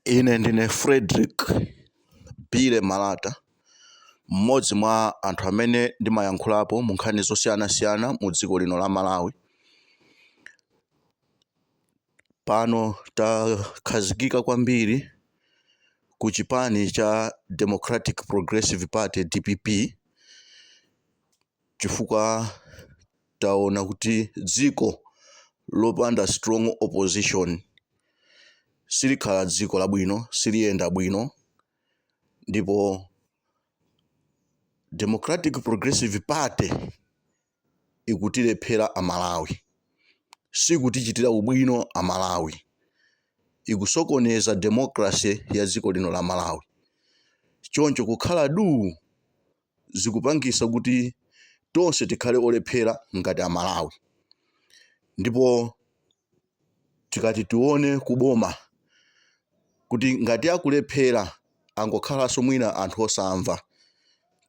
Ine ndine Frederick Billy Malata, mmodzi mwa anthu amene ndimayankhulapo mu nkhani zosiyanasiyana mu dziko lino la Malawi. Pano takhazikika kwambiri ku chipani cha Democratic Progressive Party, DPP, chifukwa taona kuti dziko lopanda strong opposition silikhala dziko labwino, siliyenda bwino. Ndipo Democratic Progressive Party ikutilephera Amalawi, sikutichitira ubwino Amalawi, ikusokoneza democracy ya dziko lino la Malawi. Choncho kukhala duu zikupangisa kuti tonse tikhale olephera ngati Amalawi. Ndipo tikati tione kuboma kuti ngati akulephera, angokhalanso mwina anthu osamva,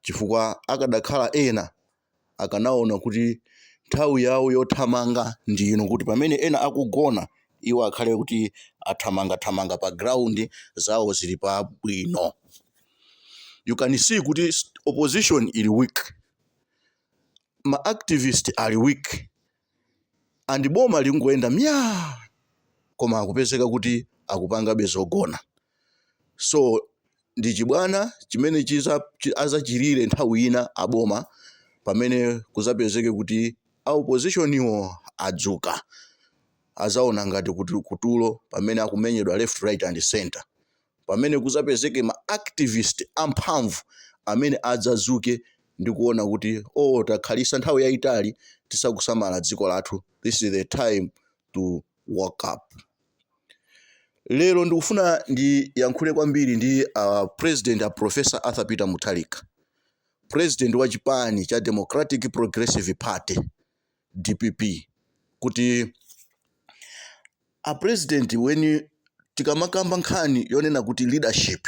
chifukwa akadakhala ena akanaona kuti nthawi yawo yothamanga ndi ino, kuti pamene ena akugona iwo akhale kuti athamangathamanga pa ground, zawo zili pabwino. You can see kuti opposition ili weak, ma activist ali weak, and boma lingoyenda myaa, koma akupezeka kuti akupangabe zogona. So ndi chibwana chimene azachilire nthawi ina aboma, pamene kuzapezeke kuti a opposition iwo adzuka, azaona ngati kuti kutulo, pamene akumenyedwa left, right and center, pamene kuzapezeke ma activist amphamvu amene adzadzuke ndi kuona kuti, oh, takhalisa nthawi yayitali tisakusamala dziko lathu, this is the time to wake up. Lero ndikufuna ndiyankhule kwambiri ndi President, a Professor Arthur Peter Mutharika, president wa chipani cha Democratic Progressive Party, DPP, kuti a president, when tikamakamba nkhani yonena kuti leadership,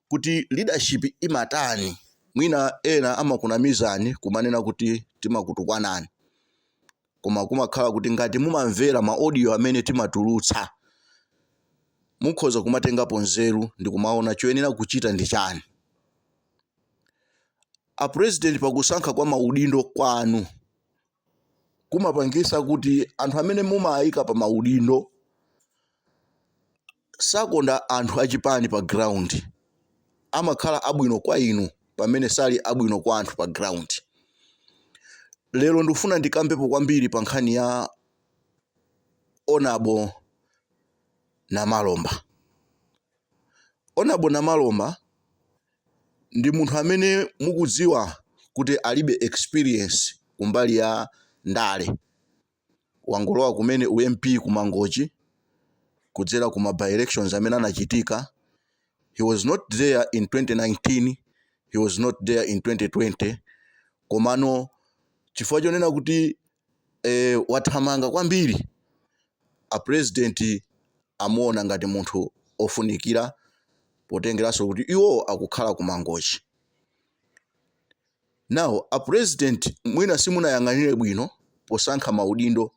kuti leadership imatani, mwina ena amakunamizani kumanena kuti timakutukwanani, koma kumakhala kuti ngati mumamvera ma audio amene timatulutsa, mukhoza kumatengapo nzeru ndi kumaona choyenera kuchita ndi chani. A president, pakusankha kwa maudindo kwanu kumapangisa kuti anthu amene mumayika pa maudindo sakonda anthu achipani pa ground, amakhala abwino kwa inu pamene sali abwino kwa anthu pa ground. Lero ndikufuna ndikambepo kwambiri pa nkhani ya Honourable Namalomba. Honourable Namalomba ndi munthu amene mukudziwa kuti alibe experience kumbali ya ndale, wangolowa kumene u MP ku Mangochi kudzera kuma by elections amene anachitika. He was not there in 2019, he was not there in 2020, komano chifukwa chonena kuti wathamanga kwambiri, a president amuona ngati munthu ofunikira, potengeranso kuti iwo akukhala ku Mangochi. Now, a president, mwina simunayang'anire bwino posankha maudindo.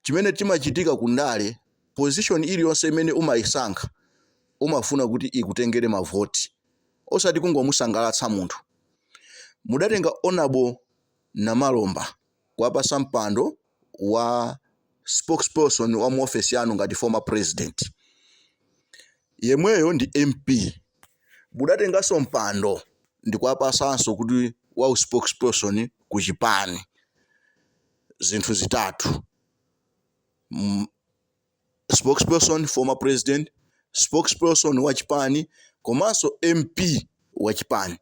Chimene chimachitika kundale, position iliyonse imene umayisankha umafuna kuti ikutengere mavoti, osati kungomusangalatsa munthu. Mudatenga Honourable Namalomba kuwapasa mpando wa spokesperson wa mu office yanu ngati former president, yemweyo ndi MP. Mudatenganso mpando ndikuwapasanso kuti wa spokesperson ku chipani. Zinthu zitatu: spokesperson, former president, spokesperson wa chipani, komanso MP wa chipani,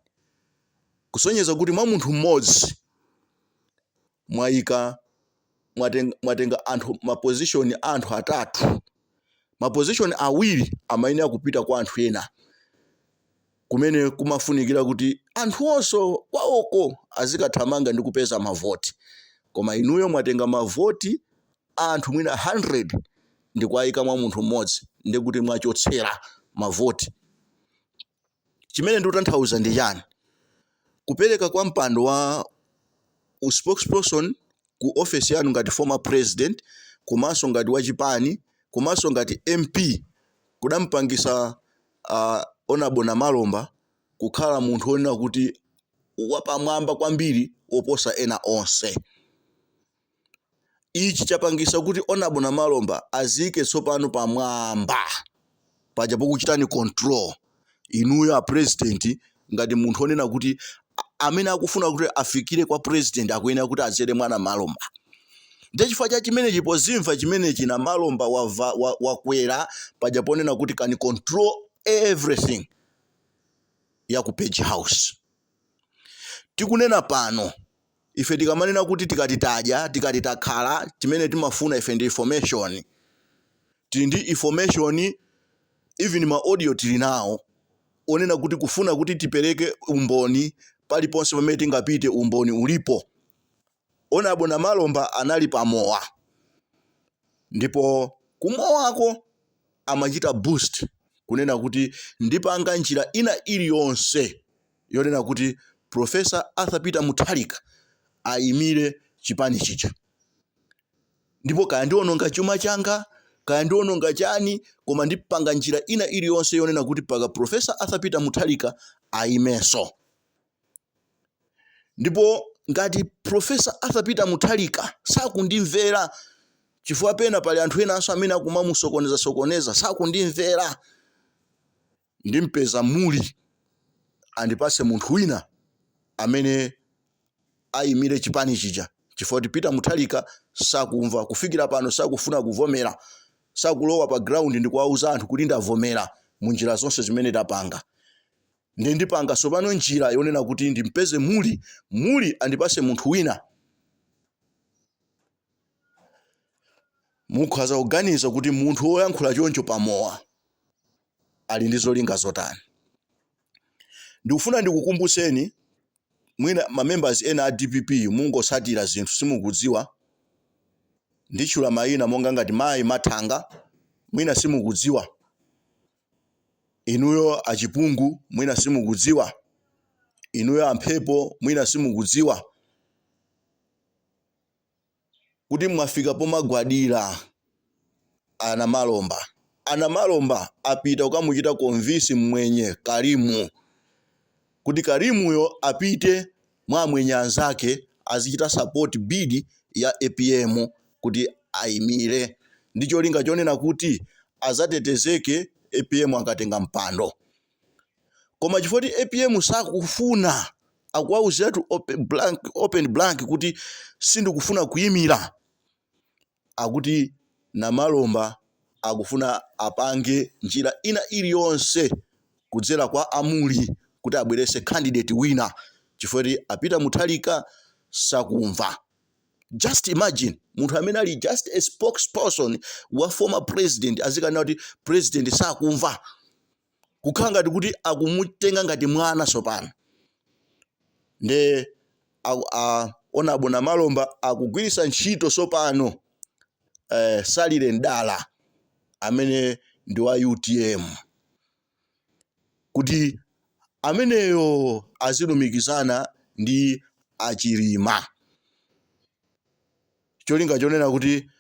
kusonyeza kuti mwa munthu mmodzi mwayika, mwatenga anthu ma position, anthu atatu. Ma position awiri amayenera kupita kwa anthu ena, kumene kumafunikira kuti anthu onso kwawoko azikathamanga ndi kupeza mavoti, koma inuyo mwatenga mavoti a anthu mwina 100 ndi kuwayika mwa munthu mmodzi, ndi kuti mwachotsera mavoti. Chimene ndikutanthauza ndi chani? Kupereka kwa mpando wa spokesperson ku office yanu ngati former president, komanso ngati wachipani, komanso ngati MP. Kudampangisa Honorable Namalomba kukhala munthu wonena kuti wapamwamba kwambiri woposa ena onse. Ichi chapangisa kuti Honorable Namalomba azike tsopano pamwamba paja pokuchitani control inuyo a president, ngati munthu onena kuti amene akufuna kuti afikire kwa president akuyenera kuti azere mwa Namalomba. Ndiye chifukwa cha chimenechi, pozimva chimenechi, Namalomba wakwera paja ponena kuti can control everything ya ku Page House. Tikunena pano, ife tikamanena kuti tikati tadya, tikati takhala, chimene timafuna ife ndi information. Tili ndi information, even ma audio tili nawo onena kuti kufuna kuti tipereke umboni paliponse pamene tingapite, umboni ulipo. Honorable Namalomba anali pamowa, ndipo kumowako amachita boost kunena kuti ndipanga njira ina iliyonse yonena kuti Professor Arthur Peter Mutharika ayimire chipani chija, ndipo kaya ndiononga chuma changa, kaya ndiononga chani, koma ndipanga njira ina iliyonse yonena kuti paka Professor Arthur Peter Mutharika ayimenso. Ndipo ngati Professor Arthur Peter Mutharika sakundimvera, chifukwa pena pali anthu enanso amene akumamusokoneza sokoneza, sakundimvera, ndimpeza Mulli andipase munthu wina amene ayimire chipani chija, chifukwa kuti Peter Mutharika sakumva. Kufikira pano sakufuna kuvomera, sakulowa pa ground ndi kuwauza anthu kuti ndavomera mu njira zonse zimene tapanga. Ndi ndipanga tsopano njira yonena kuti ndimpeze Mulli, Mulli andipase munthu wina. Mukhoza kuganiza kuti munthu woyankhula choncho pamowa ali ndi zolinga zotani. Ndikufuna ndikukumbuseni, mwina ma members ena a DPP mungotsatira zinthu, simukudziwa. Nditchula mayina monga ngati mayi Mathanga, mwina simukudziwa. Inuyo achipungu, mwina simukudziwa. Inuyo amphepo, mwina simukudziwa kuti mwafika pomagwadira Anamalomba. Anamalomba apita kukamuchita convince mwenye Karimu kuti Karimuyo apite mwa amwenye anzake azichita support bid ya APM kuti ayimire, ndi cholinga chonena kuti azatetezeke APM akatenga mpando. Koma chifukwa kuti APM sakufuna, akuwauziratu open blank kuti sindikufuna kuyimira, akuti Namalomba akufuna apange njira ina iliyonse kudzera kwa Amuli kuti abwerese candidate wina, chifukwa kuti apita Mutharika sakumva. Just imagine, munthu amene ali just a spokesperson wa former president azikanena kuti president sakumva, kukhala ngati kuti akumutenga ngati mwana. Sopano nde Honorable Namalomba akugwiritsa ntchito sopano Salile Ndala amene ndi wa UTM kuti ameneyo azilumikizana ndi Achilima, cholinga chonena kuti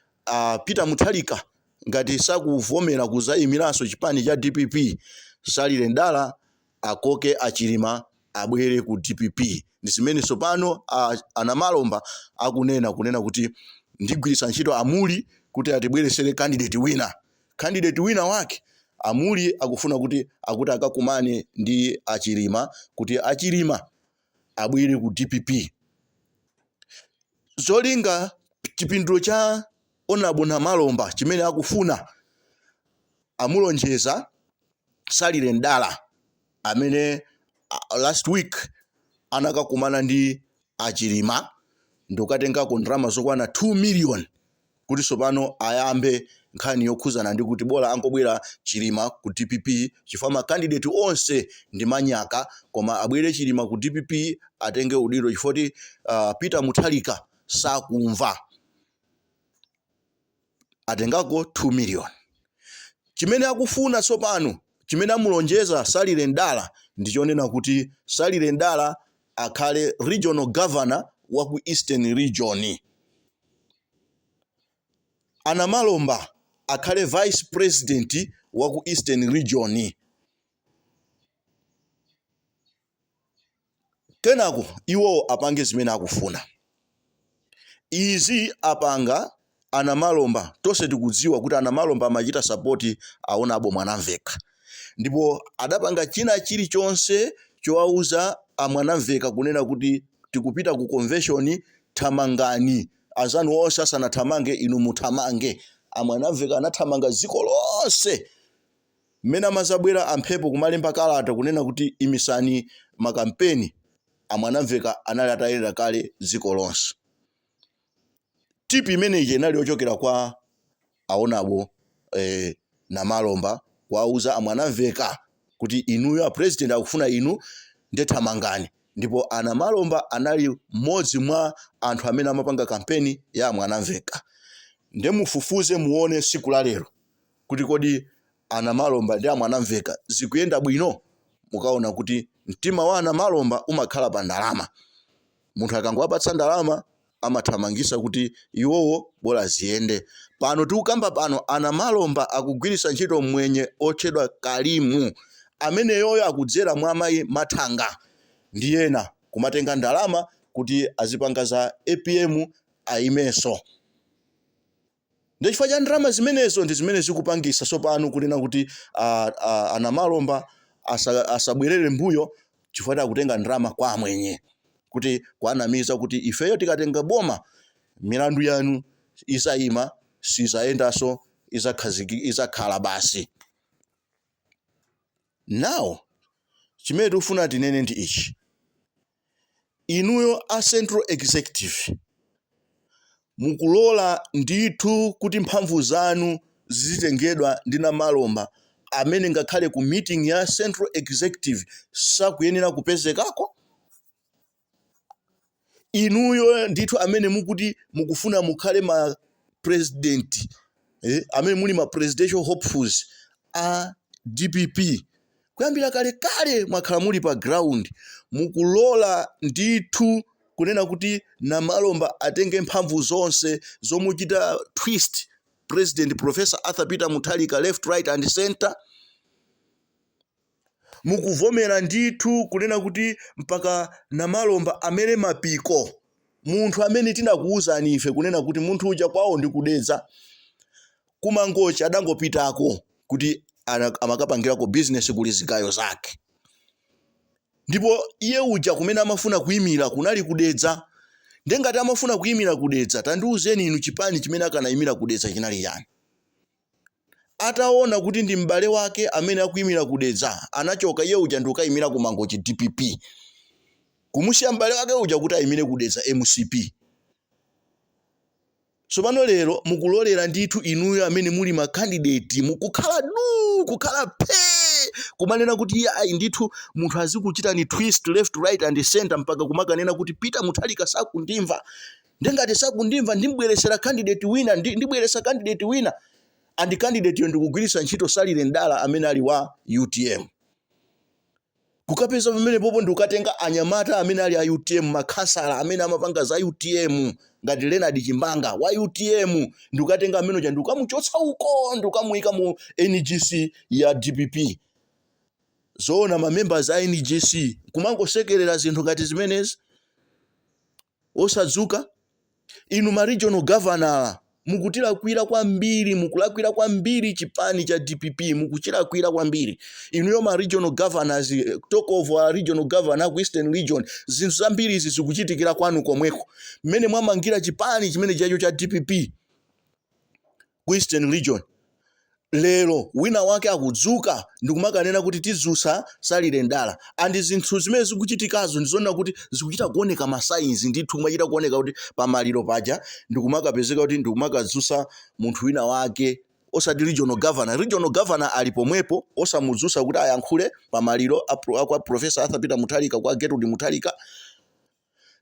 Peter Mutharika ngati sakuvomera kuzayimiranso chipani cha DPP, Salile Ndala akoke Achilima abwere ku DPP. Ndi zimene tsopano Anamalomba akunena, kunena kuti ndigwiritsa ntchito Amuli kuti atibweresere candidate wina. Candidate wina wake Amuli akufuna kuti akuti akakumane ndi Achilima kuti Achilima abwere ku DPP. Zolinga, chipindulo cha Honorable Namalomba chimene akufuna, amulonjeza Salile Ndala amene last week anakakumana ndi Achilima ndikukatengako ndalama zokwana 2 million kuti tsopano ayambe nkhani yokhuzana ndi kuti bola angobwera Chilima ku DPP, chifukwa ma candidate onse ndi manyaka, koma abwere Chilima ku DPP atenge udindo, chifukwa kuti Peter Mutharika sakumva. Atengako 2 million. Chimene akufuna tsopano, chimene amulonjeza Salile Ndala, ndi chonena kuti Salile Ndala akhale regional governor wa ku Eastern Region. Anamalomba akhale vice president wa ku Eastern Region. Kenako iwowo apange zimene akufuna. Izi apanga a Namalomba, tonse tikudziwa kuti a Namalomba amachita support a Honourable Mwanamveka ndipo adapanga china chilichonse chowauza a Mwanamveka kunena kuti tikupita ku convention, thamangani azanu onse asanathamange inu muthamange. A Mwanamveka anathamanga dziko lonse. Mmene amazabwera a Mphepo kumalemba kalata kunena kuti imisani makampeni, a Mwanamveka anali atayenda kale dziko lonse. Tip imene ija inali yochokera kwa a Honourable Namalomba kuwauza a Mwanamveka kuti inuyo a president akufuna inu nde thamangani. Ndipo a Namalomba anali mmodzi mwa anthu amene amapanga kampeni ya a Mwanamveka. Nde mufufuze muone siku la lero kuti kodi a Namalomba ndi a Mwanamveka zikuyenda bwino? Mukaona kuti mtima wa a Namalomba umakhala pa ndalama. Munthu akangowapatsa ndalama amathamangisa kuti iwowo bola ziyende. Pano tikukamba pano a Namalomba akugwiritsa ntchito mmwenye otchedwa Kalimu ameneyoyo akudzera mwa mayi Mathanga ndi ena kumatenga ndalama kuti azipanga za APM ayimenso. Ndi chifukwa cha ndalama zimenezo ndi zimene zikupangisa tsopano kunena kuti a Namalomba asabwerere mbuyo chifukwa akutenga ndalama kwa amwenye kuti kuanamiza kuti ifeyo tikatenga boma milandu yanu izayima, sizayendanso, izakhala basi. Now chimene tikufuna tinene ndi ichi: inuyo a Central Executive mukulola ndithu kuti mphamvu zanu zizitengedwa ndi Namalomba amene ngakhale ku meeting ya Central Executive sakuyenera kupezekako. Inuyo ndithu amene mukuti mukufuna mukhale ma president, amene muli ma presidential hopefuls a DPP kuyambira kalekale mwakhala muli pa ground, mukulola ndithu kunena kuti Namalomba atenge mphamvu zonse zomuchita twist President Professor Arthur Peter Mutharika left, right and center. Mukuvomera ndithu kunena kuti mpaka Namalomba amere mapiko munthu amene tinakuwuzani ife kunena kuti munthu uja kwawo ndi ku Dedza, ku Mangochi adangopitako kuti amakapangirako business kuli zigayo zake, ndipo iye uja kumene amafuna kuyimira kunali ku Dedza. Ndiye ngati amafuna kuyimira ku Dedza, tandiwuzeni inu, chipani chimene akanayimira ku Dedza chinali chani? Ataona kuti ndi m'bale wake amene akuyimira ku Dedza, anachoka iye uja ndi kukayimira ku Mangochi DPP, kumusiya m'bale wake uja kuti ayimire ku Dedza MCP. Tsopano lero mukulolera ndithu inuyo amene muli ma candidate mukukhala duu, kukhala phee, kumanena kuti iye ayi ndithu munthu azikuchitani twist left, right and center, mpaka kumakanena kuti Peter Mutharika sakundimva, ndiye ngati sakundimva ndimbweresera candidate wina, ndibweresa candidate wina, and candidate yo ndikugwiritsa ntchito Salile Ndala amene ali wa UTM. Kukapeza pamene popo ndikukatenga anyamata amene ali a UTM, makhansala amene amapanga za UTM ngati Leonard Chimbanga wa UTM, ndikukatenga amene uja ndikukamuchotsa uko ndikukamuyika mu NGC ya DPP. Zoona ma members a NGC kumangosekerera zinthu ngati zimenezi osadzuka? Inu ma regional governor mukutilakwira kwambiri, mukulakwira kwambiri chipani cha DPP, mukuchilakwira kwambiri. Inuyo ma regional governors, talk of a regional governor ku Eastern Region, zinthu zambiri izi zikuchitikira kwanu komweko. Mmene mwamangira chipani chimene chacho cha DPP ku Eastern Region, lero wina wake akudzuka ndikumakanena kuti tidzutsa Salile Ndala, and zinthu zimene zikuchitikazo ndizonena kuti zikuchita kuoneka ma signs ndithu, kumachita kuoneka kuti pamaliro paja ndikumakapezeka kuti ndikumakadzutsa munthu wina wake, osati regional governor. Regional governor ali pomwepo, osamudzutsa kuti ayankhule pamaliro kwa Professor Arthur Peter Mutharika, kwa Gertrude Mutharika.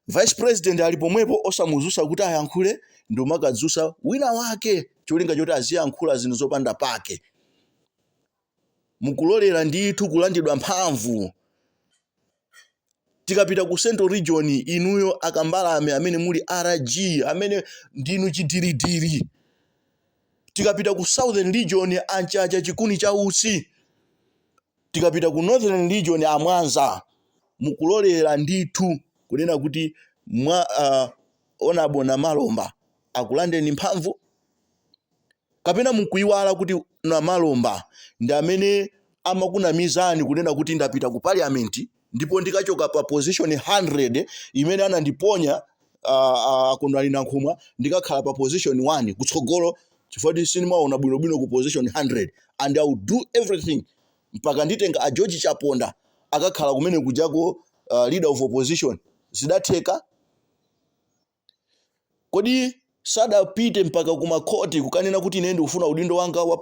Vice president ali pomwepo, osamudzusa kuti ayankhule, ndikumakadzusa wina wake cholinga choti aziyankhula zinthu zopanda pake. Mukulolera ndithu kulandidwa mphamvu. Tikapita ku Central Region, inuyo akambalame amene muli RG, amene ndinu chidiridiri, Tikapita ku Southern Region, anchacha chikuni cha utsi. Tikapita ku Northern Region, amwanza. Mukulolera ndithu kunena kuti mwa Honorable Namalomba akulandeni mphamvu? Kapena mukuiwala kuti Namalomba ndi amene amakunamizani kunena kuti ndapita ku parliament ndipo ndikachoka pa position 100 imene anandiponya Akondwani Nankhumwa, ndikakhala pa position 1 kutsogolo, chifukwa kuti sindimaona bwinobwino ku position 100, and I will do everything mpaka nditenga a George Chaponda akakhala kumene kujako leader of opposition? Zidatheka? Kodi sadapite mpaka kumakhoti kukanena kuti ine ndikufuna udindo wanga wa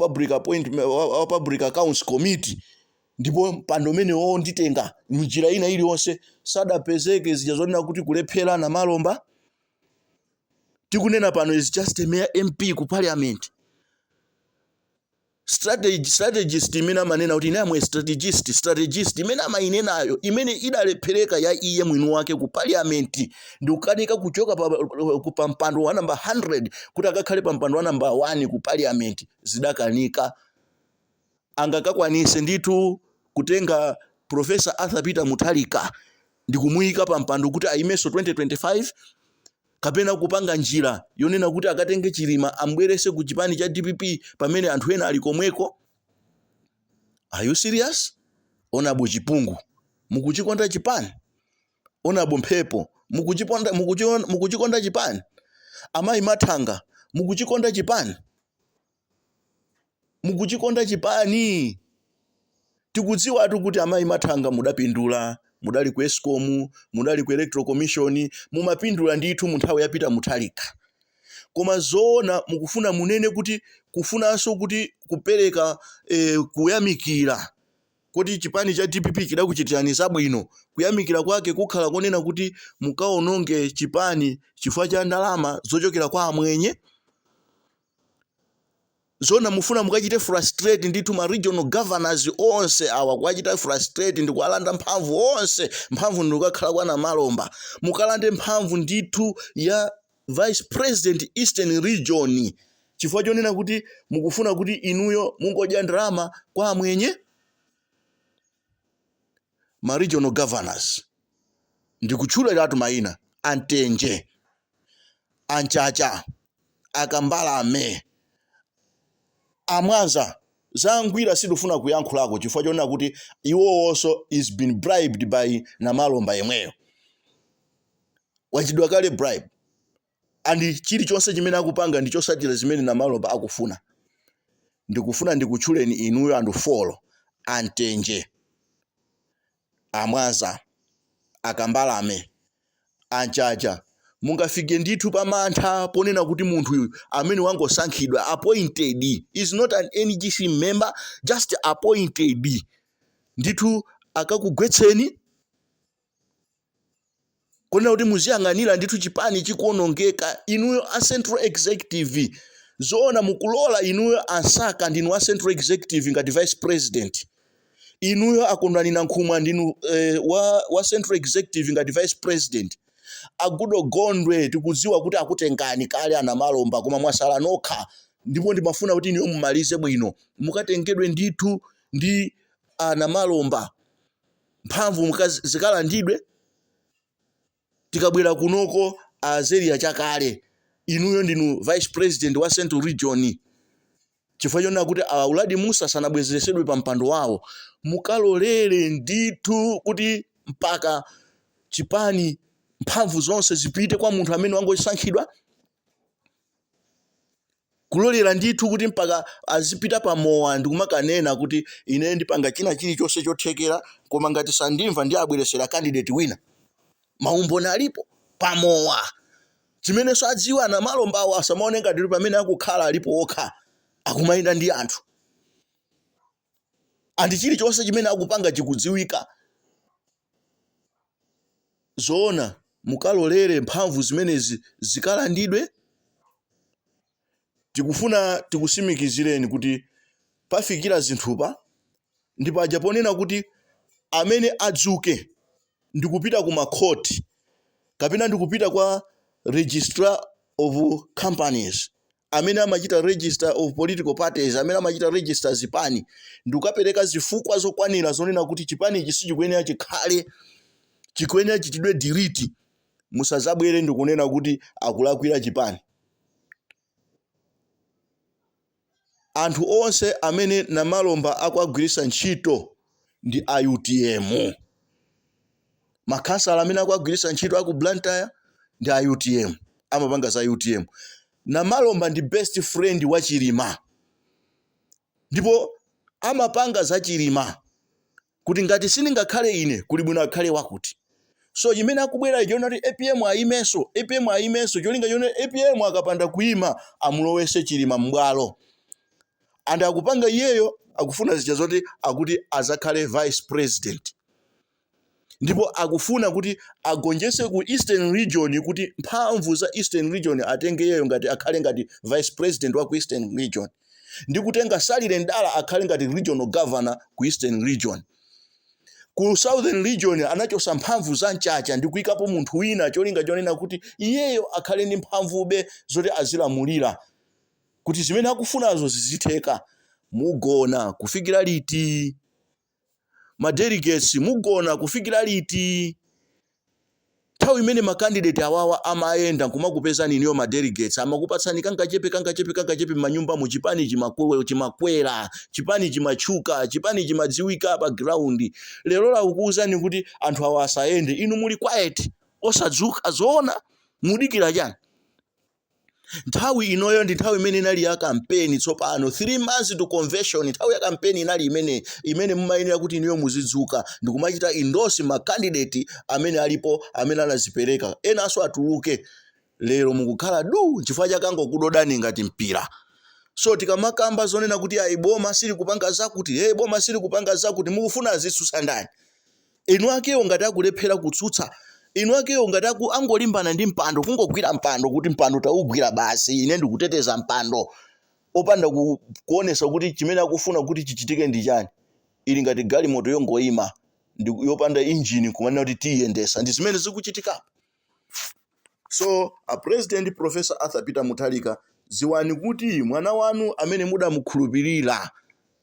Public Accounts Committee, ndipo mpando umenewo nditenga mnjira ina iliyonse? Sadapezeke zija zonena kuti kulephera Namalomba? Tikunena pano is just a mere MP ku parliament. Strategist imene amanena kuti ine amwe strategist imene amayinenayo, imene idalephereka ya iye mwini wake ku parliament, ndi kukanika kuchoka pa mpando wa namba 100 kuti akakhale pa mpando wa namba 1 ku parliament, zidakanika. Angakakwanise ndithu kutenga Professor Arthur Peter Mutharika ndi kumuyika pa mpando kuti ayimenso 2025, kapena kupanga njira yonena kuti akatenge Chilima ambwerese ku chipani cha DPP pamene anthu ena ali komweko? Are you serious? Honorable Chipungu, mukuchikonda chipani? Honorable Mphepo, mukuchikonda chipani? Amayi Mathanga, mukuchikonda chipani? Mukuchikonda chipani? Tikudziwatu kuti amayi Mathanga mudapindula, mudali ku ESCOM, mudali ku Electoral Commission, mumapindula ndithu mu nthawi yapita Mutharika. Koma zoona mukufuna munene kuti kufunanso kuti kupereka kuyamikira kuti chipani cha DPP chidakuchitirani zabwino, kuyamikira kwake kukhala konena kuti mukaononge chipani chifukwa cha ndalama zochokera kwa amwenye? Zona mufuna mukachite frustrate ndithu ma regional governors onse awa, kuwachita frustrate ndi kuwalanda mphamvu onse, mphamvu ndi kukakhala kwa Namalomba, mukalande mphamvu ndithu ya vice president Eastern Region chifukwa chonena kuti mukufuna kuti inuyo mungodya ndalama kwa amwenye? Ma regional governors, ndikutchuliratu mayina: Antenje, Anchacha, Akambalame, Amwanza. Zangwira sitifuna kuyankhulako chifukwa chonena kuti iwowonso is been bribed by Namalomba yemweyo, wachidwa kale bribe, and chilichonse chimene akupanga ndi chosatira zimene Namalomba akufuna. Ndikufuna ndikutchuleni inuyo anthu four: Antenje, Amwanza, Akambalame, Anchacha. Mungafike ndithu pamantha ponena kuti munthu uyu amene wangosankhidwa, appointed, is not an NGC member, just appointed, ndithu akakugwetseni, kunena kuti muziyang'anira ndithu chipani chikuonongeka? Inuyo a Central Executive, zoona mukulola inuyo Ansaka ndinu a Central Executive ngati vice president, inuyo Akondwani Nankhumwa ndinu wa Central Executive ngati vice president, Agudo Gondwe tikudziwa kuti akutengani kale Anamalomba, koma mwasala nokha, ndipo ndimafuna kuti inuyo mumalize bwino, mukatengedwe ndithu ndi Anamalomba, mphamvu zikalandidwe. Tikabwera kunoko, Azeria Chakale, inuyo ndinu vice president wa Central Region, chifukwa chonena kuti a Uladi Musa sanabwezeresedwe pa mpando wawo, mukalolere ndithu kuti mpaka chipani mphamvu zonse zipite kwa munthu amene wangosankhidwa? Kulolera ndithu kuti mpaka azipita pamowa ndikumakanena kuti ine ndipanga china chilichonse chothekera, koma ngati sandimva ndi abweresera candidate wina? Maumboni alipo pamowa. Chimenenso adziwa Anamalombawo, asamaone ngati kuti pamene akukhala alipo okha, akumayenda ndi anthu, and chilichonse chimene akupanga chikudziwika. Zoona mukalolere mphamvu zimenezi zikalandidwe? Tikufuna tikusimikizireni kuti pafikira zinthupa ndipo aja ponena kuti amene adzuke ndikupita ku makhoti kapena ndikupita kwa Registrar of Companies. Amene amachita register of political parties, amene amachita register zipani, ndikukapereka zifukwa zokwanira zonena kuti chipani ichi sichikuyenera chikhale, chikuyenera chichitidwe delete, musazabwere ndikunena kuti akulakwira chipani. Anthu onse amene Namalomba akuwagwiritsa ntchito ndi a utm. Makhansala amene akuwagwiritsa ntchito aku Blantyre ndi a utm, amapanga za utm. Namalomba ndi best friend wa Chilima ndipo amapanga za Chilima kuti ngati sindingakhale ine, kuli bwino akhale wakuti. So chimene akubwera icho kuti APM ayimenso, APM ayimenso, cholinga chone APM akapanda kuyima amulowese Chilima m'bwalo. And akupanga iyeyo akufuna zija zoti akuti azakhale vice president, ndipo akufuna kuti agonjese ku Eastern Region, kuti mphamvu za Eastern Region atenge iyeyo ngati akhale ngati vice president wa ku Eastern Region, ndi kutenga Salile Ndala akhale ngati regional governor ku Eastern Region. Ku Southern Region anachosa mphamvu za Mchacha ndi kuyikapo munthu wina, cholinga chonena kuti iyeyo akhale ndi mphamvube zoti azilamulira, kuti zimene akufunazo zizitheka. Mugona kufikira liti? Ma delegates, mugona kufikira liti? Nthawi imene ma candidate awawa amayenda nkumakupezani inuyo ma delegates, amakupatsani kangachepe, kangachepe, kangachepe m'manyumba mu, chipani chimakwera, chipani chimatchuka, chipani chimadziwika pa ground. Lero lakukuwuzani kuti anthu awa asayende, inu muli quiet, osadzuka. Zoona? Mudikira chani? Nthawi inoyo ndi nthawi imene inali ya kampeni. Tsopano 3 months to convention, nthawi ya kampeni inali imene mumayenera kuti inuyo muzidzuka ndikumachita endorse ma candidate amene alipo, amene anazipereka, enanso atuluke. Lero mukukhala du, chifukwa chake angokudodani ngati mpira. So tikamakamba zonena kuti ayi, boma sili kupanga zakuti, hey, boma sili kupanga zakuti, mukufuna azitsutsa ndani? Inu akewo ngati akulephera kutsutsa, inu akewo ngati angolimbana ndi mpando, kungogwira mpando kuti mpando taugwira basi, ine ndikuteteza mpando, opanda kuonesa kuti chimene akufuna kuti chichitike ndi chani, ili ngati galimoto yongoyima ndi yopanda injini, kumanena kuti tiyendesa. Ndi zimene zikuchitika. So a President Professor Arthur Peter Mutharika, dziwani kuti mwana wanu amene mudamukhulupirira,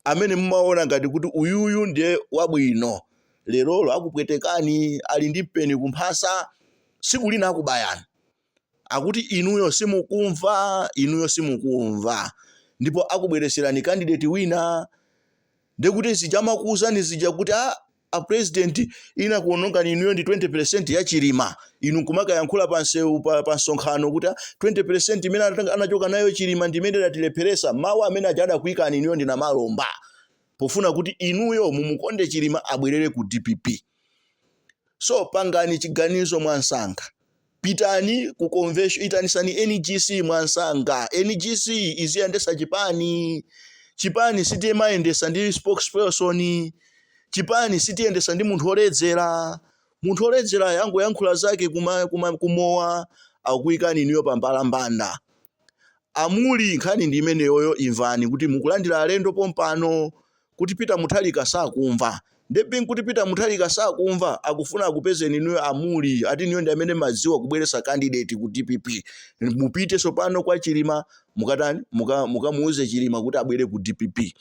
amene mumaona ngati kuti uyuyu ndiye wabwino, lerolo akupwetekani, ali ndi mpeni kumphasa, tsiku lina akubayani. Akuti inuyo simukumva, inuyo simukumva, ndipo akubwereserani candidate wina. Ndekuti zija amakuwuzani zija kuti a president ina kuonongani inuyo ndi 20% ya Chilima, inu nkumakayankhula pa nsewu, pa msonkhano kuti 20% imene anachoka nayo Chilima ndi imene idatilepheresa. Mawu amene aja adakuyikani inuyo ndi Namalomba pofuna kuti inuyo mumukonde Chilima abwerere ku DPP. So pangani chiganizo mwansanga, pitani ku convention, itanisani NGC mwansanga. NGC iziyendesa chipani. Chipani sitimayendesa ndi spokesperson, chipani sitiyendesa ndi munthu oledzera. Munthu oledzera yangoyankhula zake kumowa, akuyikani inuyo pambalambanda. Amuli, nkhani ndi imeneyoyo. Imvani kuti mukulandira alendo pompano, kuti Peter Mutharika sakumva. Ndipo kuti Peter Mutharika sakumva, akufuna akupezeni inuyo amuli, ati inuyo ndi amene madziwa kubweretsa candidate ku DPP. Mupite tsopano kwa Chilima, mukatani? Mukamuuze Chilima kuti abwere ku DPP.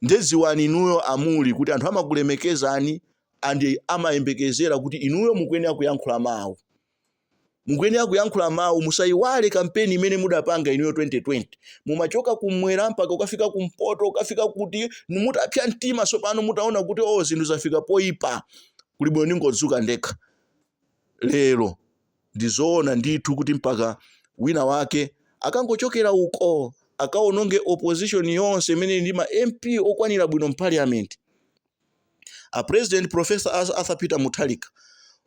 Ndeziwani inuyo amuli kuti anthu amakulemekezani and amayembekezera kuti inuyo mukuyenera kuyankhula mawu, mukuyenera kuyankhula mawu. Musayiwale kampeni imene mudapanga inuyo 2020, mumachoka kumwera mpaka ukafika kumpoto, ukafika kuti mutapsa mtima. Sopano mutaona kuti oh, zinthu zafika poyipa, kuli bwino ningodzuka ndekha. Lero ndizoona ndithu kuti mpaka wina wake akangochokera uko akaononge opposition yonse imene ndi ma MP okwanira bwino m'parliament. A President Professor Arthur Peter Mutharika,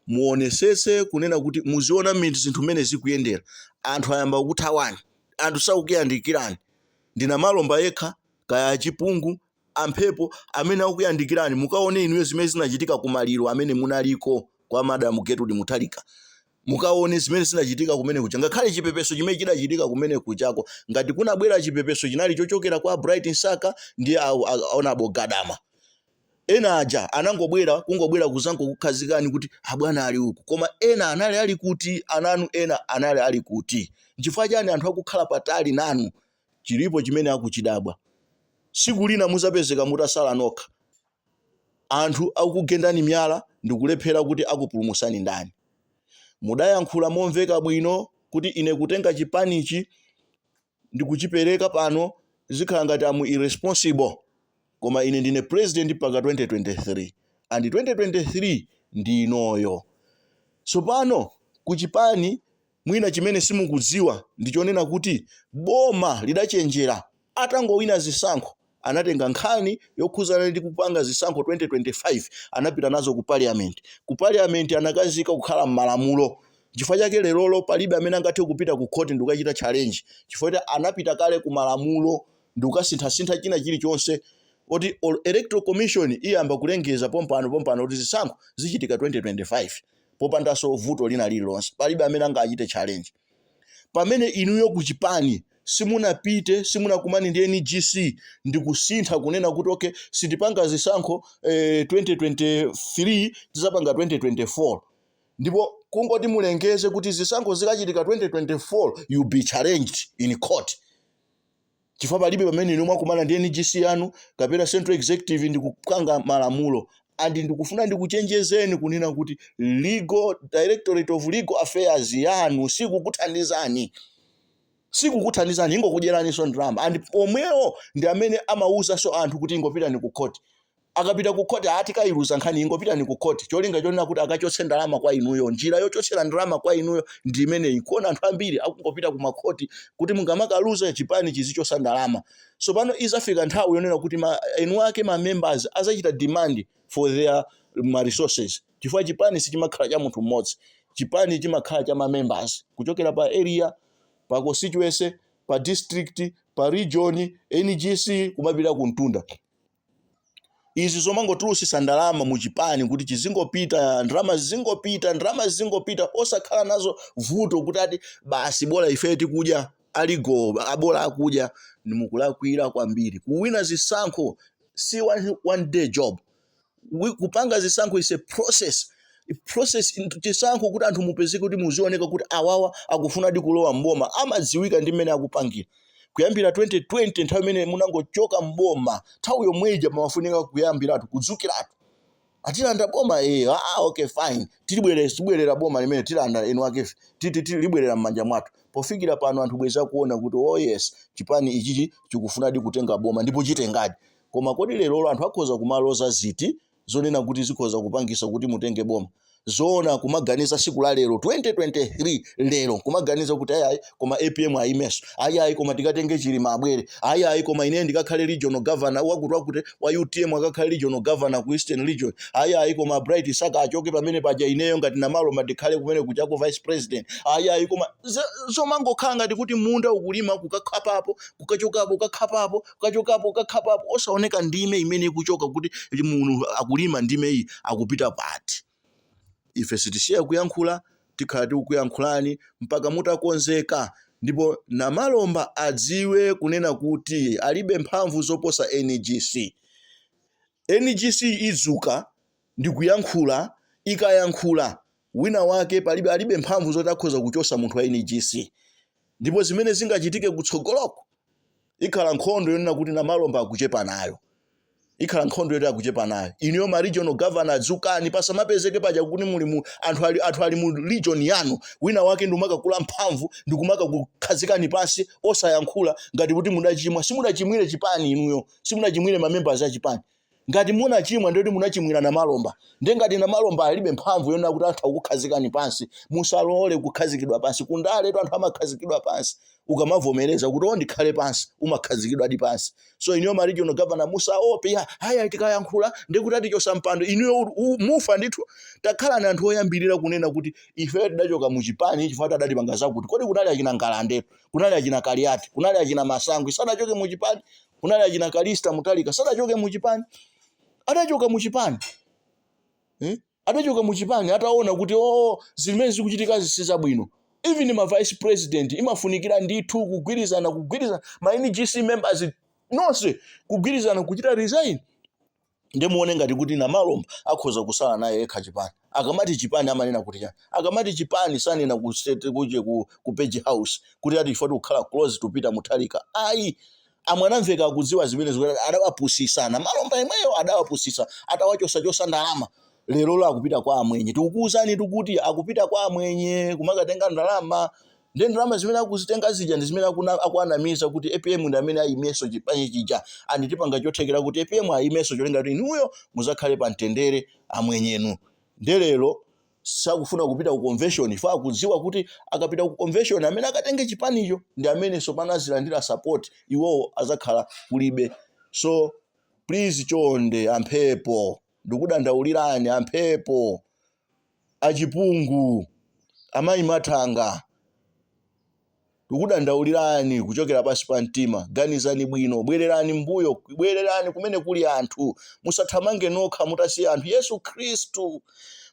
muonesetse kunena kuti muziona zinthu mmene zikuyendera. Anthu ayamba kukuthawani, anthu sakukuyandikirani. Ndi Namalomba yekha, kaya achipungu amphepo amene akukuyandikirani. Mukaone inuyo zimene zinachitika kumaliro amene munaliko kwa Madam Gertrude Mutharika. Mukaone zimene zinachitika kumene kuja, ngakhale chipepeso chimene chidachitika kumene kujako, ngati kunabwera chipepeso, chinali chochokera kwa Bright Msaka ndi Honorable Gadama. Ena aja anangobwera, kungobwera kuzangokukhazikani kuti abwana ali uku, koma ena anali ali kuti? Ananu ena anali ali kuti? Nchifukwa chani anthu akukhala patali nanu? Chilipo chimene akuchidabwa. Tsiku lina muzapezeka mutasala nokha, anthu akukugendani miyala ndikulephera kuti akupulumusani ndani. Mudayankhula momveka bwino kuti ine kutenga chipanichi ndikuchipereka pano zikhala ngati am irresponsible, koma ine ndine president mpaka 2023, and 2023 ndi inoyo. Tsopano kuchipani mwina chimene simukudziwa ndi chonena kuti boma lidachenjera atangowina zisankho, anatenga nkhani yokhuzana ndi kupanga zisankho 2025, anapita nazo ku parliament. Ku parliament anakazika kukhala m'malamulo. Chifukwa chake lerolo palibe amene angathe kupita ku court ndikukachita challenge, chifukwa choti anapita kale ku malamulo ndikukasinthasintha china chilichonse, oti Electoral Commission iyamba kulengeza pompano pompano kuti zisankho zichitika 2025 popandanso vuto lina lililonse. Palibe amene angachite challenge. Pamene inuyo kuchipani simunapite, simunakumane ndi NGC ndikusintha kunena kuti okay, sitipanga zisankho 2023, tizapanga 2024, ndipo kungoti mulengeze kuti zisankho zikachitika 2024, you be challenged in court, chifukwa palibe pamene inu mwakumana ndi NGC yanu kapena Central Executive ndikupanga malamulo. And ndikufuna ndikuchenjezeni kunena kuti legal Directorate of Legal Affairs yanu sikukuthandizani, sikukuthandizani, ingokudyeraninso ndalama. And omwewo ndi amene amawuzanso anthu kuti ingopitani ku court. Akapita ku court, ati kayiluza nkhani, ingopitani ku court, cholinga chonena kuti akachotse ndalama kwa inuyo. Njira yochotsera ndalama kwa inuyo ndi imeneyi. Kuona anthu ambiri akungopita ku makhoti kuti mungamakaluza, chipani chizichosa ndalama. So pano izafika nthawi yonena kuti enu ake ma members azachita demand for their ma resources, chifukwa chipani sichimakhala cha munthu mmodzi. Chipani chimakhala cha ma members kuchokera pa area, pa constituency, pa district, pa region, NGC, kumapita ku mtunda. Izi zomangotulutsitsa ndalama muchipani kuti chizingopita, ndalama zizingopita, ndalama zizingopita, osakhala nazo vuto kuti ati basi bola ife tikudya, aligo abola akudya, nimukulakwira kwambiri. Kuwina zisankho si one day job. Kupanga zisankho is a process, process. Chisankho kuti anthu mupezeke kuti muzioneka kuti awawa akufunadi kulowa mboma, amadziwika ndi mmene akupangira. Kuyambira 2020, nthawi imene munangochoka mboma, nthawi yomweja pamafunika kuyambiratu kudzukiratu. Atilanda boma, ah, okay, fine, tilibwerera, tibwerera boma limene tilanda enu akefe, libwerera m'manja mwathu. Pofikira pano anthu bweza kuona kuti oh yes, chipani ichichi chikufunadi kutenga boma ndipo chitengadi. Koma kodi lerolo anthu akhoza kumaloza ziti zonena kuti zikhoza kupangisa kuti mutenge boma? Zoona kumaganiza siku la lero 2023 lero kumaganiza kuti ayi, koma APM ayimenso, ayi, koma tikatenge Chilima abwere, ayi, koma ine ndikakhale regional governor, wakuti wakuti wa UTM akakhale regional governor ku Eastern Region, ayi, koma Bright Saka achoke pamene paja, ineyo ngati Namalomba ndikhale kumene kuchako vice president, ayi, koma zomangokhala ngati kuti munda ukulima, kukakhapapo, kukachokapo, kukakhapapo, kukachokapo, kukakhapapo, osaoneka ndime imene ikuchoka kuti munthu akulima ndime iyi akupita pati. Ife sitisiya kuyankhula, tikhala tikukuyankhulani mpaka mutakonzeka. Ndipo Namalomba adziwe kunena kuti alibe mphamvu zoposa NGC. NGC idzuka ndi kuyankhula. Ikayankhula, wina wake palibe, alibe mphamvu zoti akhoza kuchosa munthu wa NGC. Ndipo zimene zingachitike kutsogoloko ikhala nkhondo yonena kuti Namalomba akuchepa nayo, ikhala nkhondo yoti akuchepa nayo. Inuyo ma regional governor, dzukani. Pasamapezeke paja kuti muli mu anthu ali mu region yanu, wina wake ndikumakakula mphamvu ndikumaka kukhazikani pansi osayankhula ngati kuti mudachimwa. Simudachimwire chipani inuyo, simunachimwire ma members a chipani. Ngati munachimwa, ndiyoti munachimwira Namalomba. Ndiye ngati Namalomba alibe mphamvu yonena kuti atha kukhazikani pansi, musalole kukhazikidwa pansi. Kundaletu anthu amakhazikidwa pansi. Ukamavomereza kuti o ndikhale pansi, umakhazikidwadi pansi. So inuyo ma regional governor, musaope ya haya, tikayankhula ndikuti atichosa mpando. Inuyo mufa ndithu. Takhalani anthu oyambirira kunena kuti ife tidachoka muchipani chifukwa adatipanga zakuti. Kodi kunali achina Ngalandetu, kunali achina Kaliati, kunali achina Masangwi, sadachoke muchipani? Kunali achina Kalista Mutalika, sadachoke muchipani? Adachoka muchipani, eh? Adachoka muchipani ataona kuti oh, zimene zikuchitika si zabwino. Even ma vice president imafunikira ndithu kugwirizana, kugwirizana ma NGC members nonse kugwirizana kuchita resign. Ndimuone ngati kuti Namalomba akhoza kusala naye yekha chipani. Akamati chipani amanena kuti chani? Akamati chipani sanena ku state kuje ku Page House kuti ati ifo tikukhala close to Peter Mutharika, ayi. Amwanamveka akudziwa zimene zikuti adawapusisa. Namalomba yemweyo adawapusisa atawachosachosa ndalama. Lero lo akupita kwa amwenye. Tikukuwuzani tikuti akupita kwa amwenye kumakatenga ndalama. Ndi ndalama zimene akuzitenga zija ndi zimene akuanamiza kuti APM ndi amene ayimenso chipani chija, and tipanga chothekera kuti APM ayimenso cholinga kuti inuyo muzakhale pa mtendere amwenyenu. Nde lero sakufuna kupita ku convention ifa akudziwa kuti akapita ku convention, amene akatenge chipanicho ndi amene sopano azilandira support, iwowo azakhala kulibe. So please, chonde amphepo, ndikudandaulirani amphepo, achipungu, amayi Mathanga, ndikudandaulirani kuchokera pansi pa mtima. Ganizani bwino, bwererani mbuyo, bwererani kumene kuli anthu. Musathamange nokha mutasiya anthu. Yesu Khristu,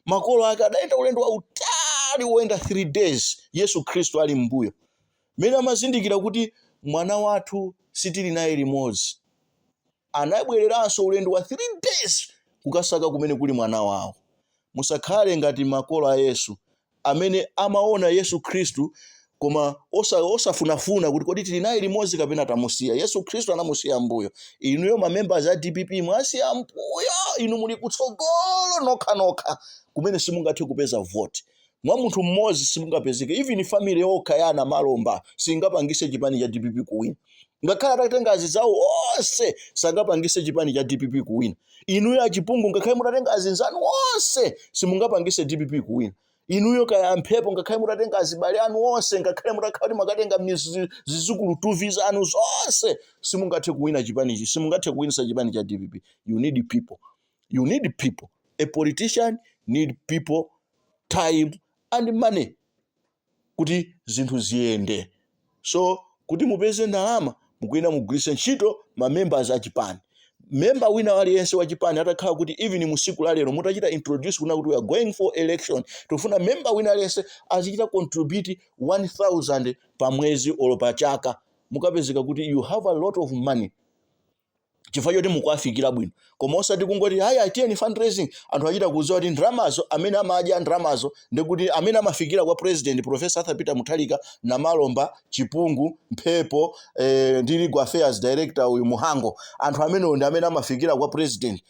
makolo ake adayenda ulendo wautali woyenda 3 days, Yesu Khristu ali mbuyo. Mmene amazindikira kuti mwana wathu sitili naye limodzi, anabwereranso ulendo wa 3 days kukasaka kumene kuli mwana wawo. Musakhale ngati makolo a Yesu amene amaona Yesu Khristu koma osafunafuna kuti kodi tili naye limodzi kapena tamusiya. Yesu Khristu anamusiya mbuyo. Inuyo mamembers a DPP mwasiya mbuyo, inu muli kutsogolo nokhanokha kumene simungathe kupeza vote. Mwa munthu mmodzi simungapezeke. Even family yokha ya Anamalomba singapangise chipani cha DPP kuwina. Ngakhale atatenga azinzawo onse, sangapangise chipani cha DPP kuwina. Inuyo achipungu, ngakhale mutatenga azinzanu onse, simungapangise DPP kuwina. Inuyo kaya amphepo, ngakhale mutatenga azibale anu onse, ngakhale mutakhala kuti mwakatenga zizukulu tuvi zanu zonse, simungathe kuwina chipanichi, simungathe kuwinisa chipani cha DPP. You need people, you need people. A politician need people, time and money kuti zinthu ziyende. So kuti mupeze ndalama, mukuyenera mugwiritse ntchito ma members a chipani. Member wina aliyense wa chipani atakhala kuti even musiku la lero mutachita introduce kuna kuti we are going for election, tikufuna member wina aliyense azichita contribute 1000 pa mwezi olo pa chaka, mukapezeka kuti you have a lot of money chifukwa choti mukuwafikira bwino. Koma osati kungoti, "Haya, tiyeni fundraising." Anthu achita kudziwa kuti ndalamazo, amene amadya ndalamazo ndikuti amene amafikira kwa President Professor Arthur Peter Mutharika, Namalomba, Chipungu, Mphepo, ndi legal affairs director uyu Muhango. Anthu amenewo ndi amene amafikira kwa President.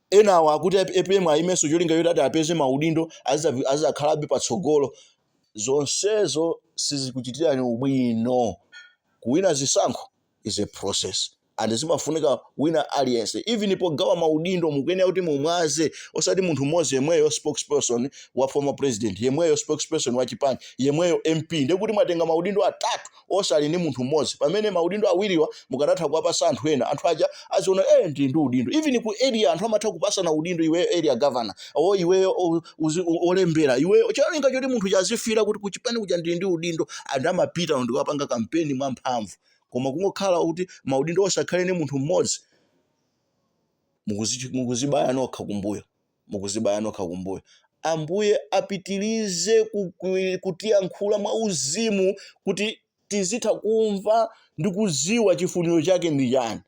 Enawo akuti APM ayimenso cholinga choti ati apeze maudindo, azizakhalabe patsogolo. Zonsezo sizikuchitirani ubwino. Kuwina zisankho is a process and zimafunika wina aliyense. Even pogawa maudindo mukuyenera kuti mumwaze, osati munthu mmodzi yemweyo spokesperson wa former president, yemweyo spokesperson wa chipani, yemweyo MP. Ndekuti mwatenga maudindo atatu osali ndi munthu mmodzi, pamene maudindo awiriwa mukanatha kuwapasa anthu ena. Anthu aja aziona, ndi udindo. Even ku area anthu amatha kupasana udindo, iweyo area governor o iweyo olembera, iweyo, cholinga choti munthu chazifira kuti kuchipani kuja ndili ndi udindo, anthu amapita ndikapanga kampeni mwamphamvu. Koma kungokhala kuti maudindo osakhale ndi munthu mmodzi, mukuzibaya nokha kumbuyo, mukuzibaya nokha kumbuyo. Ambuye apitirize kutiyankhula mwa uzimu kuti tizitha kumva ndi kuziwa chifuniro chake ndi chani.